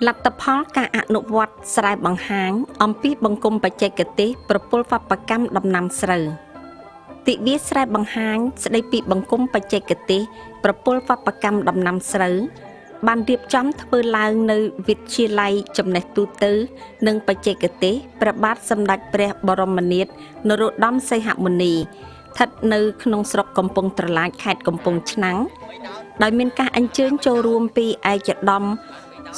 លទ្ធផលការអនុវត្តស្រែបង្ហាញអំពីបង្គំបច្ចេកទេសប្រពន្ធវប្បកម្មដំណាំស្រូវទិវាស្រែបង្ហាញស្ដីពីបង្គំបច្ចេកទេសប្រពន្ធវប្បកម្មដំណាំស្រូវបានរៀបចំធ្វើឡើងនៅវិទ្យាល័យចំណេះទូទៅ និងបច្ចេកទេសព្រះបាទសម្ដេចព្រះបរមនាថនរោត្តមសីហមុនីស្ថិតនៅក្នុងស្រុកកំពង់ត្រឡាចខេត្តកំពង់ឆ្នាំងដោយមានការអញ្ជើញចូលរួមពីឯកឧត្តម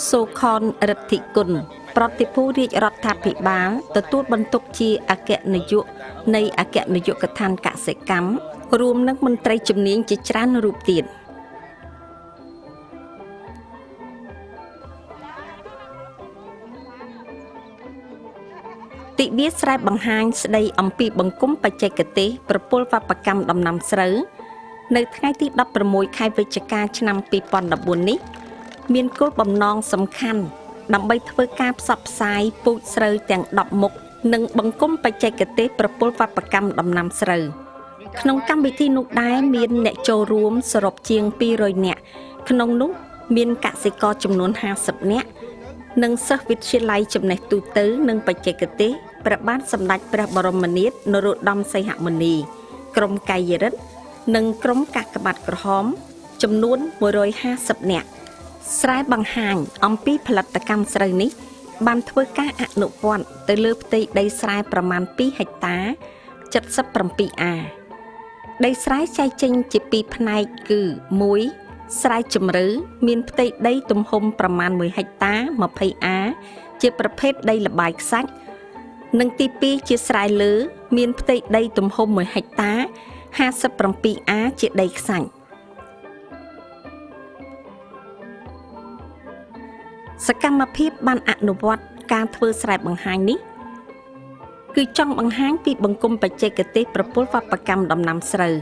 សូខនរិទ្ធិគុណប្រតិភូរាជរដ្ឋាភិបាលទទួលបន្ទុកជាអគ្គនាយកនៃអគ្គនាយកដ្ឋានកសិកម្មរួមនឹងមន្ត្រីជំនាញជាច្រើនរូបទៀតទិវាស្រែបង្ហាញស្ដីអំពីបង្គំបច្ចេកទេសប្រពន្ធវប្បកម្មដំណាំស្រូវនៅថ្ងៃទី16ខែវិច្ឆិកាឆ្នាំ2014នេះមានគោលបំណងសំខាន់ដើម្បីធ្វើការផ្សព្វផ្សាយពូជស្រូវទាំង10មុខនិងបង្គំបច្ចេកទេសប្រពន្ធវប្បកម្មដំណាំស្រូវក្នុងកម្មវិធីនោះដែរមានអ្នកចូលរួមសរុបជាង200នាក់ក្នុងនោះមានកសិករចំនួន50នាក់និងសិស្សវិទ្យាល័យចំណេះទូទៅនិងបច្ចេកទេសព្រះបាទសម្ដេចព្រះបរមនាថនរោត្តមសីហមុនីក្រុមកាយរិទ្ធនិងក្រុមកាកបាទក្រហមចំនួន150នាក់ស្រែបង្ហាញអំពីផលិតកម្មស្រូវនេះបានធ្វើការអនុវត្តទៅលើផ្ទៃដីស្រែប្រមាណ2ហិកតា77អាដីស្រែចែកចេញជា2ផ្នែកគឺ1ស្រែជំរៅមានផ្ទៃដីទំហំប្រមាណ1ហិកតា20អាជាប្រភេទដីល្បាយខ្សាច់និងទី2ជាស្រែលើមានផ្ទៃដីទំហំ1ហិកតា57អាជាដីខ្សាច់សកម្មភាពបានអនុវត្តការធ្វើស្រែបង្ហាញនេះគឺចង់បង្ហាញពីបង្គំបច្ចេកទេសប្រពន្ធវប្បកម្មដំណាំស្រូវ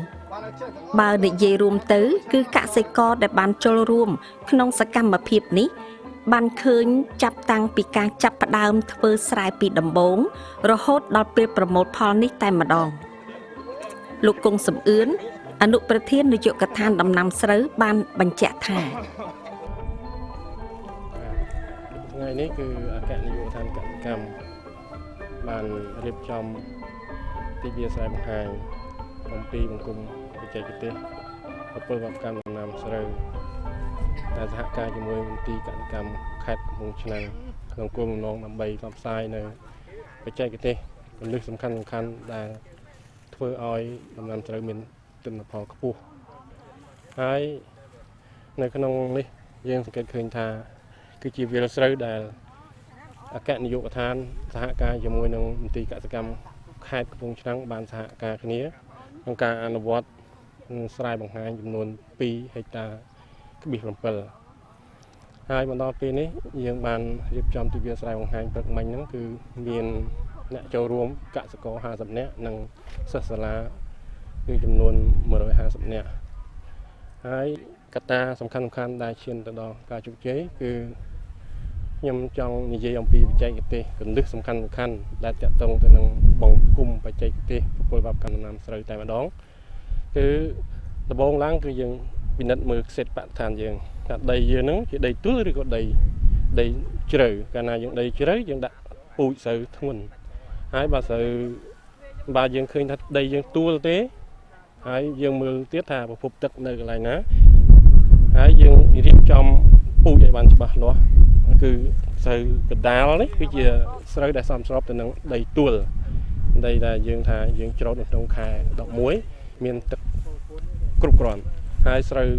បើនិយាយរួមទៅគឺកសិករដែលបានចូលរួមក្នុងសកម្មភាពនេះបានឃើញចាប់តាំងពីការចាប់ផ្ដើមធ្វើស្រែពីដំបូងរហូតដល់ពេលប្រមូលផលនេះតែម្ដងលោកគង់សំអឿនអនុប្រធាននាយកដ្ឋានដំណាំស្រូវបានបញ្ជាក់ថាថ្ងៃនេះគឺអគ្គនាយកដ្ឋានកសិកម្មបានរៀបចំទិវាស្រែបង្ហាញអំពីបង្គំបច្ចេកទេសប្រពន្ធវប្បកម្មដំណាំស្រូវដែលសហការជាមួយមន្ទីរកសិកម្មខេត្តកំពង់ឆ្នាំងក្នុងគោលបំណងដើម្បីផ្សព្វផ្សាយនៅបច្ចេកទេសគន្លឹះសំខាន់ដែលធ្វើឲ្យដំណាំស្រូវមានទិន្នផលខ្ពស់ហើយនៅក្នុងនេះយើងសង្កេតឃើញថាគឺជាវាលស្រូវដែលអគ្គនាយកដ្ឋានសហការជាមួយនឹងមន្ទីរកសិកម្មខេត្តកំពង់ឆ្នាំងបានសហការគ្នាក្នុងការអនុវត្តស្រែបង្ហាញចំនួន2ហិកតា.7ហើយមកដល់ពេលនេះយើងបានរៀបចំទិវាស្រែបង្ហាញព្រឹកមិញហ្នឹងគឺមានអ្នកចូលរួមកសិករ50នាក់និងសិស្សសាលាគឺចំនួន150នាក់ហើយកត្តាសំខាន់ដែលឈានទៅដល់ការជោគជ័យគឺខ្ញុំចង់និយាយអំពីបច្ចេកទេសគន្លឹះសំខាន់ដែលតាក់ទងទៅនឹងបង្គំបច្ចេកទេសប្រពន្ធវប្បកម្មដំណាំស្រូវតែម្ដងគឺដំបូងឡើងគឺយើងពិនិត្យមើលខ្សេតបរិស្ថានយើងថាដីយើងហ្នឹងជាដីទួលឬក៏ដីជ្រៅកាលណាយើងដីជ្រៅយើងដាក់ពូជស្រូវធ្ងន់ហើយបើស្រូវបើយើងឃើញថាដីយើងទួលទេហើយយើងមើលទៀតថាប្រភពទឹកនៅកន្លែងណាហើយយើងរៀបចំពូជឲ្យបានច្បាស់លាស់គឺស្រូវកដាលនេះគឺជាស្រូវដែលសមស្របទៅនឹងដីទួលដីដែលយើងថាយើងច្រូតនៅក្នុងខែ11មានទឹកគ្រប់គ្រាន់ហើយស្រូវ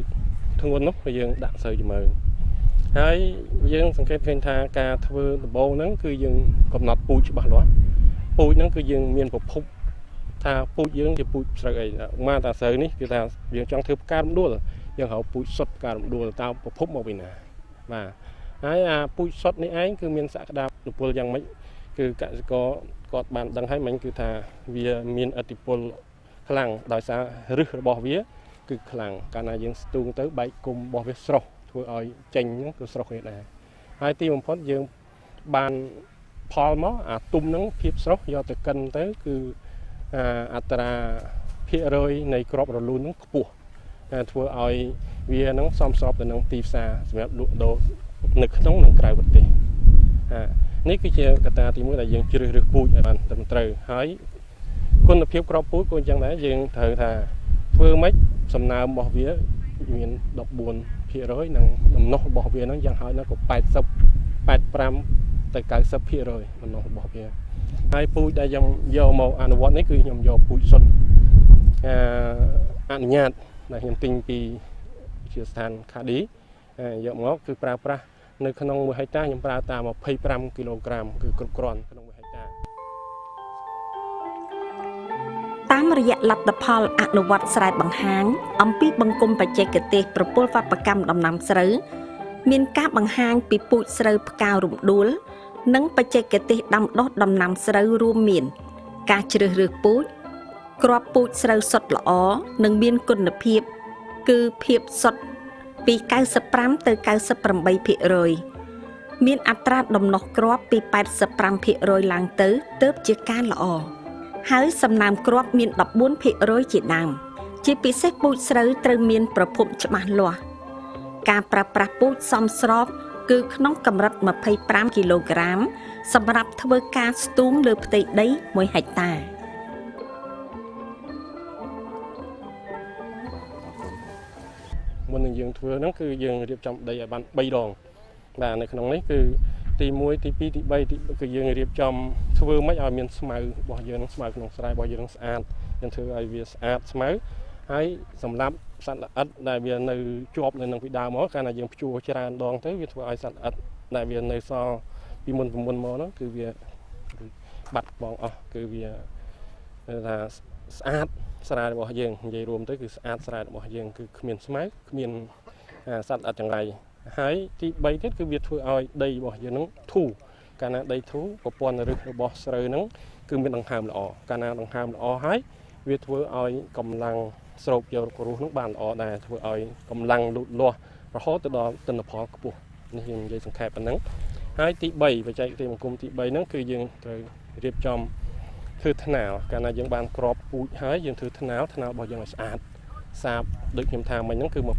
ធ្ងន់នោះគឺយើងដាក់ស្រូវជំើងហើយយើងសង្កេតឃើញថាការធ្វើដំបូងហ្នឹងគឺយើងកំណត់ពូជច្បាស់លាស់ពូជហ្នឹងគឺយើងមានប្រភពថាពូជយើងជាពូជស្រូវអីមកតាស្រូវនេះគឺថាយើងចង់ធ្វើផ្ការំដួលយើងហៅពូជសុទ្ធផ្ការំដួលតើប្រភពមកពីណាបាទហើយអាពូជសុទ្ធនេះឯងគឺមានសក្តានុពលយ៉ាងម៉េចគឺកសិករគាត់បានដឹងហើយមិញគឺថាវាមានឥទ្ធិពលខ្លាំងដោយសារឫសរបស់វាគឺខ្លាំងកាលណាយើងស្ទូងទៅបែកគុំរបស់វាស្រស់ធ្វើឲ្យចេញហ្នឹងគឺស្រស់គ្នាដែរហើយទីបំផុតយើងបានផលមកអាទុំហ្នឹងភាពស្រស់យកទៅកិនទៅគឺអត្រាភាគរយនៃគ្រាប់រលូនហ្នឹងខ្ពស់ធ្វើឲ្យវាហ្នឹងសមស្របទៅនឹងទីផ្សារសម្រាប់លក់ដូរនៅក្នុងនិងក្រៅប្រទេស អានេះគឺជាកត្តាទី1ដែលយើងជ្រើសរើសពូជឲ្យបានត្រឹមត្រូវហើយគុណភាពគ្រាប់ពូជក៏អញ្ចឹងដែរយើងត្រូវថាធ្វើម៉េចសំណើមរបស់វាមាន14%និងដំណុះរបស់វាហ្នឹងយ៉ាងហោចណាស់ក៏80 85ទៅ90%ដំណុះរបស់វាហើយពូជដែលខ្ញុំយកមកអនុវត្តនេះគឺខ្ញុំយកពូជសុទ្ធអនុញ្ញាតដែលខ្ញុំទិញពីវិទ្យាស្ថានខាឌីយកមកគឺប្រើប្រាស់នៅក្នុង1ហិកតាខ្ញុំប្រើតាម25គីឡូក្រាមគឺគ្រប់គ្រាន់ក្នុង1ហិកតា តាមរយៈលទ្ធផលអនុវត្តស្រែបង្ហាញអំពីបង្គំបច្ចេកទេសប្រពន្ធវប្បកម្មដំណាំស្រូវមានការបង្ហាញពីពូជស្រូវផ្ការំដួល និងបច្ចេកទេសដាំដុះដំណាំស្រូវរួមមាន ការជ្រើសរើសពូជគ្រាប់ពូជស្រូវសុទ្ធល្អនិងមានគុណភាព គឺភាពសុទ្ធពី95ទៅ98%មានអត្រាដំណុះគ្រាប់ពី85%ឡើងទៅទើបជាការល្អហើយសំណើមគ្រាប់មាន14%ជាដើមជាពិសេសពូជស្រូវត្រូវមានប្រភពច្បាស់លាស់ការប្រើប្រាស់ពូជសមស្របគឺក្នុងកម្រិត25គីឡូក្រាមសម្រាប់ធ្វើការស្ទូងលើផ្ទៃដី1ហិកតា មុននឹងយើងធ្វើហ្នឹងគឺយើងរៀបចំដីឲ្យបាន3ដងបាទនៅក្នុងនេះគឺទី1ទី2ទី3ទីគឺយើងរៀបចំធ្វើម៉េចឲ្យមានស្មៅរបស់យើងនឹងស្មៅក្នុងស្រែរបស់យើងនឹងស្អាតយើងធ្វើឲ្យវាស្អាតស្មៅហើយសម្រាប់សត្វល្អិតដែលវានៅជាប់នៅនឹងពីដើមមកកាលណាយើងភ្ជួរច្រើនដងទៅវាធ្វើឲ្យសត្វល្អិតដែលវានៅសល់ពីមុនពីមុនមកហ្នឹងគឺវាបាត់បង់អស់គឺវាថាស្អាតស្រែរបស់យើងនិយាយរួមទៅគឺស្អាតស្រែរបស់យើងគឺគ្មានស្មៅគ្មានសត្វល្អិតចង្រៃហើយទី3ទៀតគឺវាធ្វើឲ្យដីរបស់យើងនឹងធូរកាលណាដីធូរប្រព័ន្ធឫសរបស់ស្រូវហ្នឹងគឺមានដង្ហើមល្អកាលណាដង្ហើមល្អហើយវាធ្វើឲ្យកម្លាំងស្រូបយករសហ្នឹងបានល្អដែរធ្វើឲ្យកម្លាំងលូតលាស់រហូតទៅដល់ទិន្នផលខ្ពស់នេះយើងនិយាយសង្ខេបប៉ុណ្ណឹងហើយទី3បច្ចេកទេសបង្គំទី3ហ្នឹងគឺយើងត្រូវរៀបចំធ្វើថ្នាលកាលណាយើងបានគ្រាប់ពូជហើយយើងធ្វើថ្នាលរបស់យើងឲ្យស្អាតសាបដូចខ្ញុំថាមិញហ្នឹងគឺ25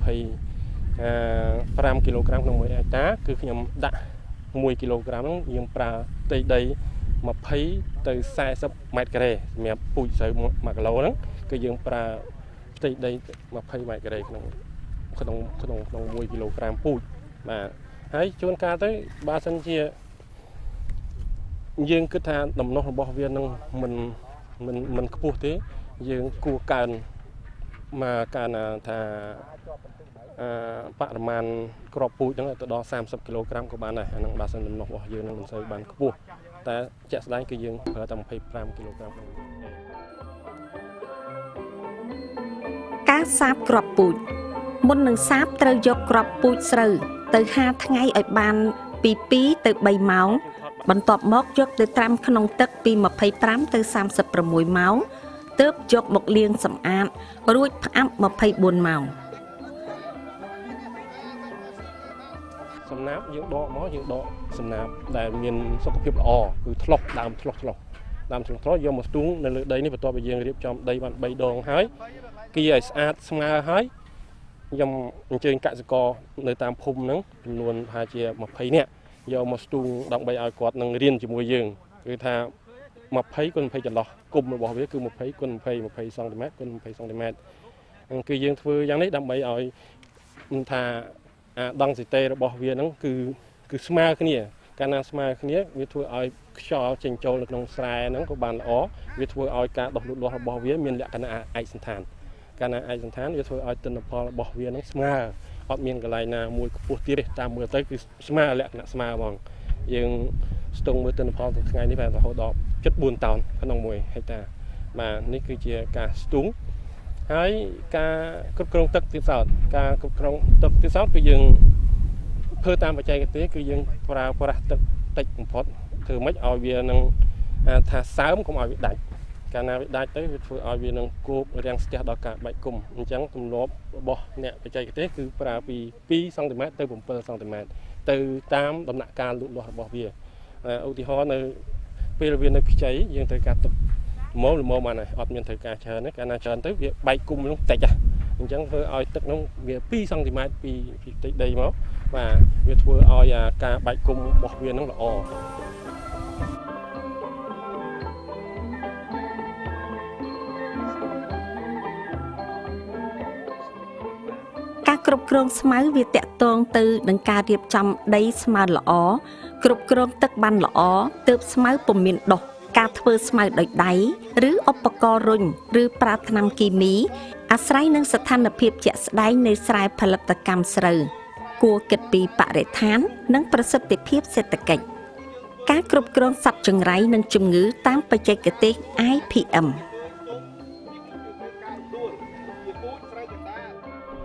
គីឡូក្រាមក្នុង1ហិកតាគឺខ្ញុំដាក់1គីឡូក្រាមហ្នឹងយើងប្រើផ្ទៃដី20ទៅ40ម៉ែត្រការ៉េសម្រាប់ពូជស្រូវ1គីឡូហ្នឹងគឺយើងប្រើផ្ទៃដី20ម៉ែត្រការ៉េក្នុងក្នុងក្នុងក្នុង1គីឡូក្រាមពូជបាទហើយជួនកាលទៅបើសិនជាយើងគិតថាដំណុះរបស់វានឹងមិនខ្ពស់ទេយើងគួរកើនមកកើនថាបរិមាណគ្រាប់ពូជហ្នឹងទៅដល់30គីឡូក្រាមក៏បានដែរអាហ្នឹងបើសិនដំណុះរបស់យើងនឹងមិនសូវបានខ្ពស់តែជាក់ស្ដែងគឺយើងប្រើតែ25គីឡូក្រាមក្នុង ការសាបគ្រាប់ពូជមុននឹងសាបត្រូវយកគ្រាប់ពូជស្រូវទៅហាលថ្ងៃឲ្យបានពី2ទៅ3ម៉ោងបន្ទាប់មកយកទៅត្រាំក្នុងទឹកពី25ទៅ36ម៉ោងទើបយកមកលាងសម្អាតរួចផ្អាប់24ម៉ោង សំណាបយើងដកមកយើងដកសំណាបដែលមានសុខភាពល្អគឺឆ្លុះដើមឆ្លុះឆ្លុះដើមឆ្លុះឆ្លុះយកមកស្ទូងនៅលើដីនេះបន្ទាប់ពីយើងរៀបចំដីបាន3ដងហើយគីឲ្យស្អាតស្មើហើយខ្ញុំអញ្ជើញកសិករនៅតាមភូមិហ្នឹងចំនួនប្រហែលជា20នាក់យកមកស្ទូងដើម្បីឲ្យគាត់នឹងរៀនជាមួយយើងគឺថា20គុណ20ចន្លោះគុំរបស់វាគឺ20គុណ20 20សង់ទីម៉ែត្រគុណ20សង់ទីម៉ែត្រគឺយើងធ្វើយ៉ាងនេះដើម្បីឲ្យថាអាដង់ស៊ីតេរបស់វាហ្នឹងគឺស្មើគ្នាកាលណាស្មើគ្នាវាធ្វើឲ្យខ្យល់ចេញចូលនៅក្នុងស្រែហ្នឹងក៏បានល្អវាធ្វើឲ្យការដុះលូតលាស់របស់វាមានលក្ខណៈឯកសណ្ឋានកាលណាឯកសណ្ឋានវាធ្វើឲ្យទិន្នផលរបស់វាហ្នឹងស្មើអត់មានកន្លែងណាមួយខ្ពស់ទៀតទេតាមមើលទៅគឺស្មើលក្ខណៈស្មើហ្មងយើងស្ទង់មើលទិន្នផលទៅថ្ងៃនេះបានរហូតដល់7.4តោនក្នុង1ហិកតាបាទនេះគឺជាការស្ទូងហើយការគ្រប់គ្រងទឹកទៀតសោតការគ្រប់គ្រងទឹកទៀតសោតគឺយើងធ្វើតាមបច្ចេកទេសគឺយើងប្រើប្រាស់ទឹកតិចបំផុតធ្វើម៉េចឲ្យវានឹងថាសើមកុំឲ្យវាដាច់កាលណាវាដាច់ទៅវាធ្វើឲ្យវានឹងគោករាំងស្ទះដល់ការបែកគុំអញ្ចឹងទម្លាប់របស់អ្នកបច្ចេកទេសគឺប្រើពី2សង់ទីម៉ែត្រទៅ7សង់ទីម៉ែត្រទៅតាមដំណាក់កាលលូតលាស់របស់វាឧទាហរណ៍នៅពេលវានៅខ្ចីយើងត្រូវការទឹកល្មមបានហើយអត់មានត្រូវការច្រើនទេកាលណាច្រើនទៅវាបែកគុំនោះតិចហ៎អញ្ចឹងធ្វើឲ្យទឹកនោះវា2សង់ទីម៉ែត្រពីផ្ទៃដីមក បាទវាធ្វើឲ្យអាការបែកគុំរបស់វានឹងល្អ ការគ្រប់គ្រងស្មៅវាតាក់ទងទៅនឹងការរៀបចំដីស្មើល្អគ្រប់គ្រងទឹកបានល្អទើបស្មៅពុំមានដុះការធ្វើស្មៅដោយដៃឬឧបករណ៍រុញឬប្រើថ្នាំគីមីអាស្រ័យនឹងស្ថានភាពជាក់ស្ដែងនៃស្រែផលិតកម្មស្រូវគួរគិតពីបរិស្ថាននិងប្រសិទ្ធភាពសេដ្ឋកិច្ចការគ្រប់គ្រងសត្វចង្រៃនិងជំងឺតាមបច្ចេកទេស IPM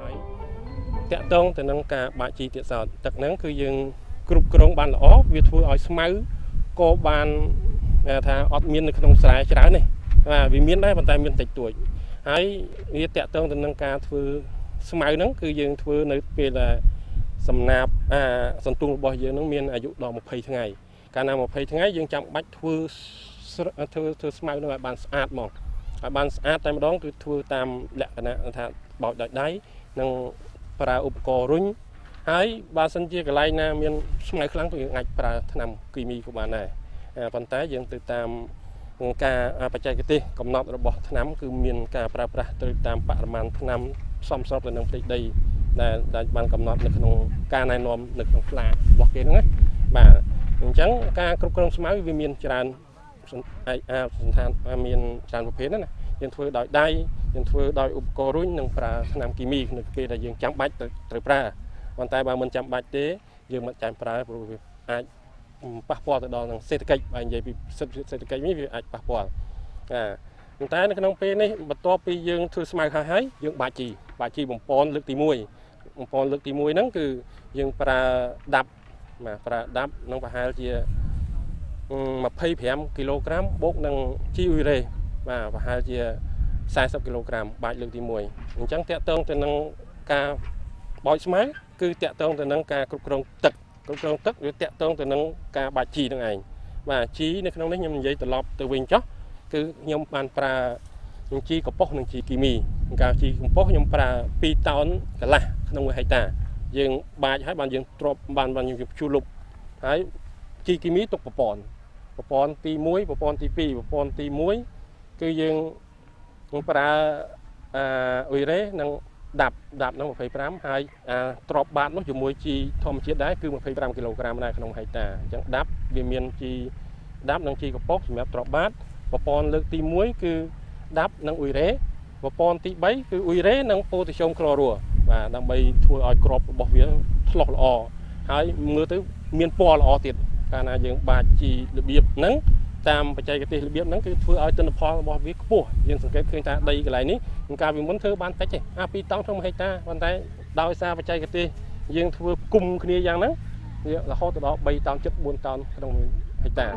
ហើយតាក់ទងទៅនឹងការបាក់ជីទៀតសោតទឹកហ្នឹងគឺយើងគ្រប់គ្រងបានល្អវាធ្វើឲ្យស្មៅក៏បានគេថាអត់មាននៅក្នុងស្រែច្រើនទេបាទវាមានដែរប៉ុន្តែមានតិចតួចហើយវាតាក់ទងទៅនឹងការធ្វើស្មៅហ្នឹងគឺយើងធ្វើនៅពេលដែលសំណាបអាសន្ទុះរបស់យើងហ្នឹងមានអាយុដល់20ថ្ងៃកាលណា20ថ្ងៃយើងចាំបាច់ធ្វើធ្វើធ្វើស្មៅហ្នឹងឲ្យបានស្អាតហ្មងឲ្យបានស្អាតតែម្ដងគឺធ្វើតាមលក្ខណៈថាបោចដោយដៃនិងប្រើឧបករណ៍រុញហើយបើសិនជាកន្លែងណាមានស្មៅខ្លាំងក៏យើងអាចប្រើថ្នាំគីមីក៏បានដែរប៉ុន្តែយើងទៅតាមការបច្ចេកទេសកំណត់របស់ថ្នាំគឺមានការប្រើប្រាស់ទៅតាមបរិមាណថ្នាំសមស្របទៅនឹងផ្ទៃដីដែលដែលបានកំណត់នៅក្នុងការណែនាំនៅក្នុងផ្លាករបស់គេហ្នឹងណាបាទអញ្ចឹងការគ្រប់គ្រងស្មៅវាមានច្រើនសន្តានមានច្រើនប្រភេទណាណាយើងធ្វើដោយដៃយើងធ្វើដោយឧបករណ៍រុញនិងប្រើថ្នាំគីមីនៅពេលដែលយើងចាំបាច់ត្រូវប្រើប៉ុន្តែបើមិនចាំបាច់ទេយើងមិនចាំប្រើព្រោះវាអាចប៉ះពាល់ទៅដល់នឹងសេដ្ឋកិច្ចបើនិយាយពីសេដ្ឋកិច្ចនេះវាអាចប៉ះពាល់បាទប៉ុន្តែនៅក្នុងពេលនេះបន្ទាប់ពីយើងធ្វើស្មៅហើយហើយយើងបាក់ជីបាក់ជីបំពន់លើកទី1បំពន់លើកទី1ហ្នឹងគឺយើងប្រើដាប់បាទប្រើដាប់នឹងប្រហែលជា25គីឡូក្រាមបូកនឹងជីអ៊ុយរ៉េបាទប្រហែលជា40គីឡូក្រាមបាច់លើកទី1អញ្ចឹងតាក់ទងទៅនឹងការបោចស្មៅគឺតាក់ទងទៅនឹងការគ្រប់គ្រងទឹកគ្រប់គ្រងទឹកវាតាក់ទងទៅនឹងការបាច់ជីនឹងឯងបាទជីនៅក្នុងនេះខ្ញុំនិយាយត្រឡប់ទៅវិញចុះគឺខ្ញុំបានប្រើជីកំប៉ុសនិងជីគីមីកាលជីកំប៉ុសខ្ញុំប្រើ2តោនកន្លះក្នុង1ហិកតាយើងបាចហើយបានយើងទ្របបានបានយើងជួលុបហើយជីគីមីទុកប្រព័ន្ធប្រព័ន្ធទី1ប្រព័ន្ធទី2ប្រព័ន្ធទី1គឺយើងប្រើអ៊ុយរ៉េនិងដាប់ដាប់ហ្នឹង25ហើយអាទ្របបាតនោះជាមួយជីធម្មជាតិដែរគឺ25គីឡូក្រាមដែរក្នុងហិកតាអញ្ចឹងដាប់វាមានជីដាប់និងជីកំប៉ុសសម្រាប់ទ្របបាតប្រព័ន្ធលើកទី1គឺដាប់និងអ៊ុយរ៉េប្រព័ន្ធទី3គឺអ៊ុយរ៉េនិងប៉ូតាស្យូមក្លរ៉ួបាទដើម្បីធ្វើឲ្យគ្រាប់របស់វាឆ្លុះល្អហើយមើលទៅមានពណ៌ល្អទៀតកាលណាយើងបាចជីរបៀបហ្នឹងតាមបច្ចេកទេសរបៀបហ្នឹងគឺធ្វើឲ្យទិន្នផលរបស់វាខ្ពស់យើងសង្កេតឃើញថាដីកន្លែងនេះកាលពីមុនធ្វើបានតិចទេអា2តោនក្នុង1ហិកតាប៉ុន្តែដោយសារបច្ចេកទេសយើងធ្វើគុំគ្នាយ៉ាងហ្នឹងវារហូតទៅដល់3តោនជិត4តោនក្នុង1ហិកតា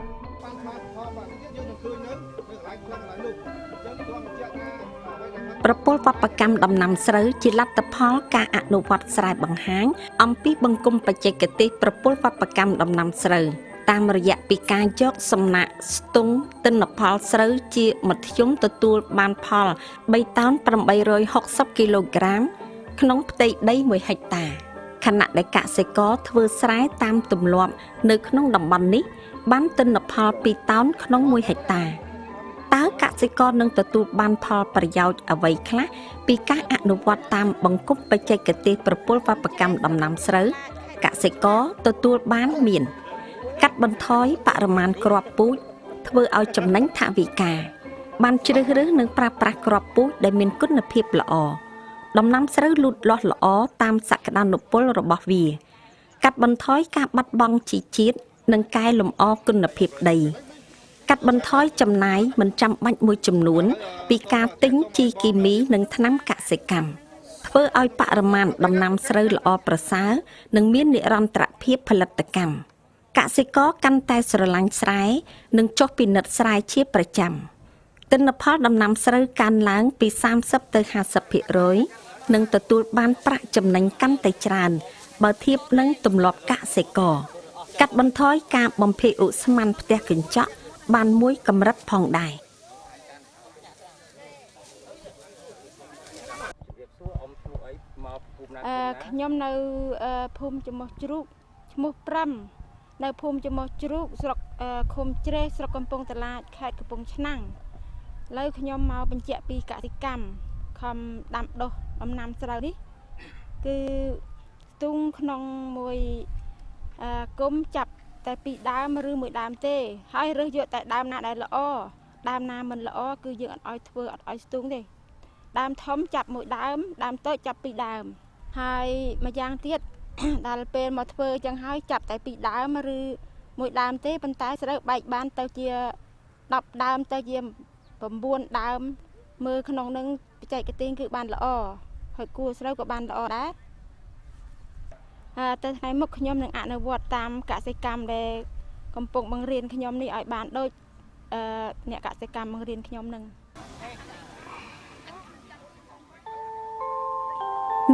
ប្រពលវប្បកម្មដំណាំស្រូវជាលទ្ធផលការអនុវត្តស្រែបង្ហាញអំពីបង្គំបច្ចេកទេសប្រពលវប្បកម្មដំណាំស្រូវតាមរយៈពីការយកសំណាក់ស្ទង់ទិន្នផលស្រូវជាមធ្យមទទួលបានផល3តោន860គីឡូក្រាមក្នុងផ្ទៃដី1ហិកតាខណៈដែលកសិករធ្វើស្រែតាមទម្លាប់នៅក្នុងតំបន់នេះបានទិន្នផល2តោនក្នុង1ហិកតាតើកសិករនឹងទទួលបានផលប្រយោជន៍អ្វីខ្លះពីការអនុវត្តតាមបង្គំបច្ចេកទេសប្រពលវប្បកម្មដំណាំស្រូវកសិករទទួលបានមានកាត់បន្ថយបរិមាណគ្រាប់ពូជធ្វើឲ្យចំណេញថវិកាបានជ្រើសរើសនិងប្រើប្រាស់គ្រាប់ពូជដែលមានគុណភាពល្អដំណាំស្រូវលូតលាស់ល្អតាមសក្តានុពលរបស់វាកាត់បន្ថយការបាត់បង់ជីជាតិនិងកែលម្អគុណភាពដីកាត់បន្ថយចំណាយមិនចាំបាច់មួយចំនួនពីការទិញជីគីមីនិងថ្នាំកសិកម្មធ្វើឲ្យបរិមាណដំណាំស្រូវល្អប្រសើរនិងមាននិរន្តរភាពផលិតកម្មកសិករកាន់តែស្រឡាញ់ស្រែនិងចុះពិនិត្យស្រែជាប្រចាំទិន្នផលដំណាំស្រូវកើនឡើងពី30ទៅ50%និងទទួលបានប្រាក់ចំណេញកាន់តែច្រើនបើធៀបនឹងទម្លាប់កសិករកាត់បន្ថយការបំភាយឧស្ម័នផ្ទះកញ្ចក់បានមួយកម្រិតផងដែរ ខ្ញុំនៅភូមិចំោះជ្រូកឈ្មោះប្រាំនៅភូមិចំោះជ្រូកស្រុកឃុំជ្រេះស្រុកកំពង់ត្រឡាចខេត្តកំពង់ឆ្នាំងឥឡូវខ្ញុំមកបញ្ជាក់ពីកសិកម្មខំដាំដុះដំណាំស្រូវនេះគឺស្ទូងក្នុងមួយគុំចាប់តែពីរដើមឬមួយដើមទេហើយរើសយកតែដើមណាដែលល្អដើមណាមិនល្អគឺយើងអត់ឲ្យធ្វើអត់ឲ្យស្ទូងទេដើមធំចាប់មួយដើមដើមតូចចាប់ពីរដើមហើយម្យ៉ាងទៀតដល់ពេលមកធ្វើចឹងហើយចាប់តែពីរដើមឬមួយដើមទេប៉ុន្តែស្រូវបែកបានទៅជា10ដើមទៅជា9ដើមមើលក្នុងនឹងបច្ចេកទេសគឺបានល្អហើយគួរស្រូវក៏បានល្អដែរទៅថ្ងៃមុខខ្ញុំនឹងអនុវត្តតាមកសិកម្មដែលកំពុងបង្រៀនខ្ញុំនេះឲ្យបានដូចអ្នកកសិកម្មបង្រៀនខ្ញុំនឹង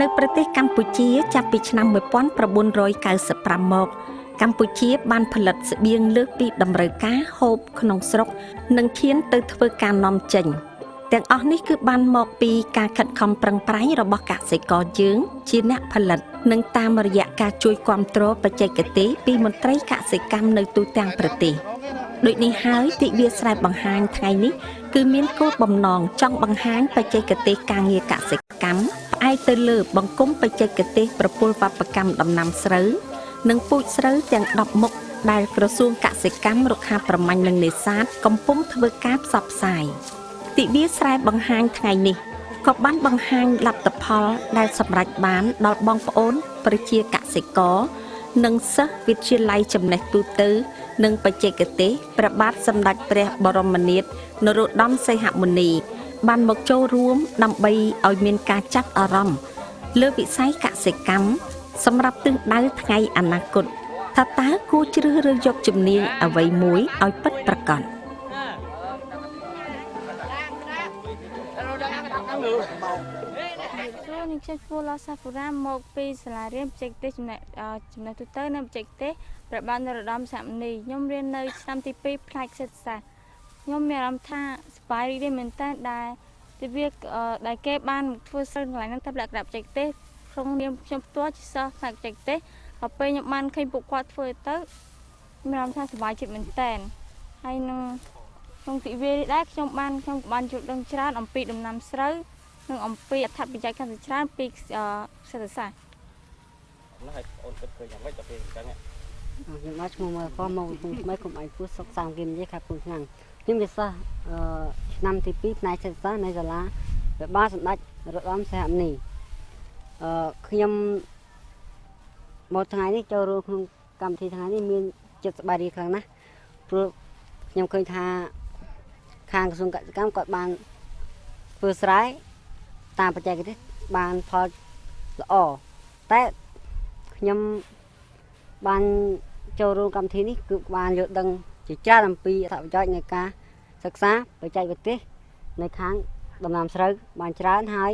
នៅប្រទេសកម្ពុជាចាប់ពីឆ្នាំ1995មកកម្ពុជាបានផលិតស្បៀងលើសពីតម្រូវការហូបក្នុងស្រុកនិងឈានទៅធ្វើការនាំចេញទាំងអស់នេះគឺបានមកពីការខិតខំប្រឹងប្រែងរបស់កសិករយើងជាអ្នកផលិតនិងតាមរយៈការជួយគាំទ្របច្ចេកទេសពីមន្ត្រីកសិកម្មនៅទូទាំងប្រទេសដូចនេះហើយទិវាស្រែបង្ហាញថ្ងៃនេះគឺមានគោលបំណងចង់បង្ហាញបច្ចេកទេសការងារកសិកម្មផ្អែកទៅលើបង្គំបច្ចេកទេសប្រពន្ធវប្បកម្មដំណាំស្រូវនិងពូជស្រូវទាំង10មុខដែលក្រសួងកសិកម្មរុក្ខាប្រមាញ់និងនេសាទកំពុងធ្វើការផ្សព្វផ្សាយទិវាស្រែបង្ហាញថ្ងៃនេះក៏បានបង្ហាញលទ្ធផលដែលសម្រេចបានដល់បងប្អូនប្រជាកសិករនិងសិស្សវិទ្យាល័យចំណេះទូទៅនិងបច្ចេកទេសព្រះបាទសម្ដេចព្រះបរមនាថនរោត្តមសីហមុនីបានមកចូលរួមដើម្បីឲ្យមានការចាប់អារម្មណ៍លើវិស័យកសិកម្មសម្រាប់ទិសដៅថ្ងៃអនាគតថាតើគួរជ្រើសរើសយកជំនាញអ្វីមួយឲ្យពិតប្រាកដខ្ញុំឈ្មោះឡាសាហ្វូរ៉ាមកពីសាលារៀនបច្ចេកទេសចំណេះទូទៅនិងបច្ចេកទេសព្រះបាទនរោត្តមសីហមុនីខ្ញុំរៀននៅឆ្នាំទី2ផ្នែកសេដ្ឋសាស្ត្រខ្ញុំមានអារម្មណ៍ថាសប្បាយរីករាយមែនទែនដែលទិវាដែលគេបានមកធ្វើស្រូវកន្លែងហ្នឹងតាមលក្ខណៈបច្ចេកទេសក្នុងនាមខ្ញុំផ្ទាល់ជាសិស្សផ្នែកបច្ចេកទេសដល់ពេលខ្ញុំបានឃើញពួកគាត់ធ្វើទៅមានអារម្មណ៍ថាសប្បាយចិត្តមែនទែនហើយនឹងក្នុងទិវានេះដែរខ្ញុំបានយល់ដឹងច្រើនអំពីដំណាំស្រូវនិងអំពីអត្ថប្រយោជន៍កាន់តែច្រើនពីសេដ្ឋសាស្ត្រហើយអូនគិតឃើញយ៉ាងម៉េចដល់ពេលអញ្ចឹងខ្ញុំបាទឈ្មោះមកផងមកពីថ្មីគុំឯងពោះសុកសាមគឹមនិយាយខេត្តកំពង់ឆ្នាំងខ្ញុំជាសិស្សឆ្នាំទី2ផ្នែកសេដ្ឋសាស្ត្រនៃសាលាព្រះបាទសម្ដេចនរោត្តមសីហមុនីខ្ញុំមកថ្ងៃនេះចូលរួមក្នុងកម្មវិធីថ្ងៃនេះមានចិត្តសប្បាយរីកខ្លាំងណាស់ព្រោះខ្ញុំឃើញថាខាងក្រសួងកសិកម្មគាត់បានធ្វើស្រែតាមបច្ចេកទេសបានផលល្អតែខ្ញុំបានចូលរួមកម្មវិធីនេះគឺបានយល់ដឹងជាច្រើនអំពីអត្ថប្រយោជន៍នៃការសិក្សាបច្ចេកទេសនៅខាងដំណាំស្រូវបានច្រើនហើយ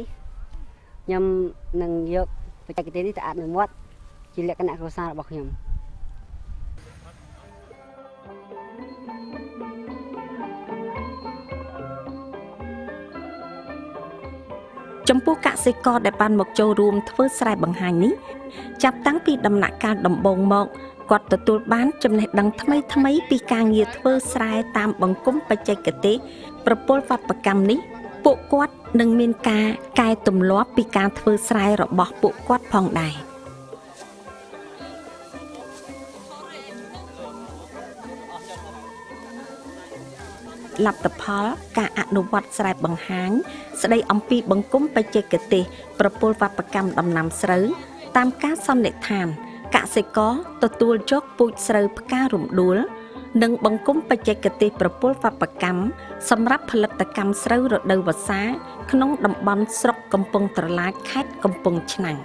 ខ្ញុំនឹងយកបច្ចេកទេសនេះទៅអនុវត្តជាលក្ខណៈគ្រួសាររបស់ខ្ញុំចំពោះកសិករដែលបានមកចូលរួមធ្វើស្រែបង្ហាញនេះចាប់តាំងពីដំណាក់កាលដំបូងមកគាត់ទទួលបានចំណេះដឹងថ្មីៗពីការងារធ្វើស្រែតាមបង្គំបច្ចេកទេសប្រពន្ធវប្បកម្មនេះពួកគាត់នឹងមានការកែទម្លាប់ពីការធ្វើស្រែរបស់ពួកគាត់ផងដែរលទ្ធផលការអនុវត្តស្រែបង្ហាញស្ដីអំពីបង្គំបច្ចេកទេសប្រពន្ធវប្បកម្មដំណាំស្រូវតាមការសន្និដ្ឋានកសិករទទួលយកពូជស្រូវផ្ការំដួលនិងបង្គំបច្ចេកទេសប្រពន្ធវប្បកម្មសម្រាប់ផលិតកម្មស្រូវរដូវវស្សាក្នុងតំបន់ស្រុកកំពង់ត្រឡាចខេត្តកំពង់ឆ្នាំង